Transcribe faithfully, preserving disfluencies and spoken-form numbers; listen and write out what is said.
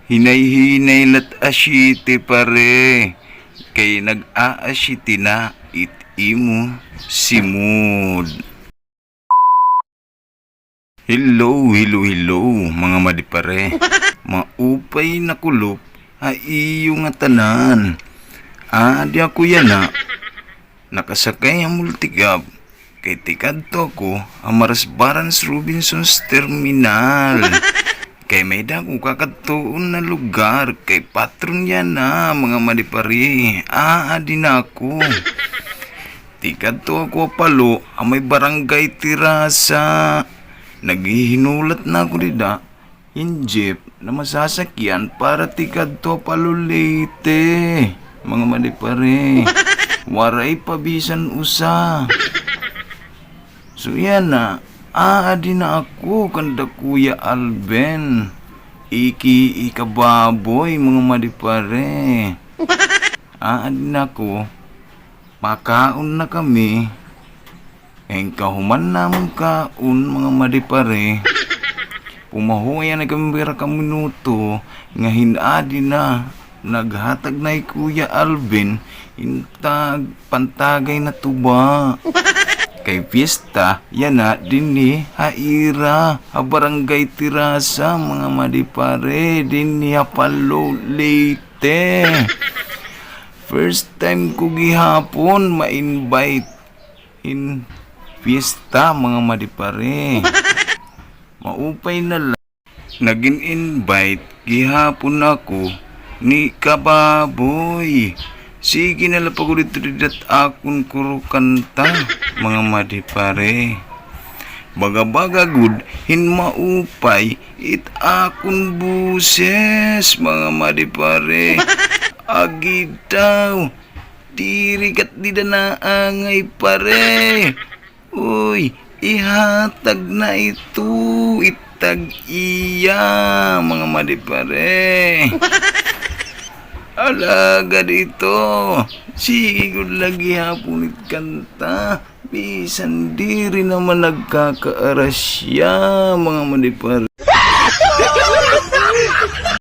Hinay-hinay lat asyete, pare. Kay nag-aasyete na it imo simod. Hello, hello, hello, mga madipare. Maupay na kulop ha iyo ngatanan. Adi ako yana. Nakasakay ha multicab. Kay tikadto ako ha Marasbarans Robinsons Terminal. Kay may-ada ako kakadtuon na lugar. Kay patron yana, mga madipare. Aadi na ako. Tikadto ako ha Palo, ha may Barangay Terasa. Naghihinulat na ako dida hin jeep na masasakyan para tikadto ha Palo, Leyte, mga madipare. Waray pa bisan usa. So yana, aadi na ako kanda Kuya Alvin, iki ika baboy, mga madipare. Aadi na ako. Makaon na kami. Kay kahuman namon kaon, mga madipare, pumahuya na kami pira ka minuto nga hin-adi na, naghatag na hi Kuya Alvin hin tag-, pantagay na tuba. Kay piyesta yana dinhi ha ira, ha Barangay Terasa, mga madipare, dinhi ha Palo, Leyte. First time ko gihapon ma-invite hin piyesta, mga madipare. Maupay na la. Nagin-invite gihapon ako ni Kababoy. Sige na la pa ko didto dida hit akon kurukanta, mga madipare. Baga-baga gud hin maupay it akon boses, mga madipare. Agi daw. Diri kat dida naangay, pare. Uy, ihatag na ito, it tag-iya, mga madipare. Alagad ito, sige gud la gihapon it kanta. Bisan diri naman nagkakaarasya, mga madipare.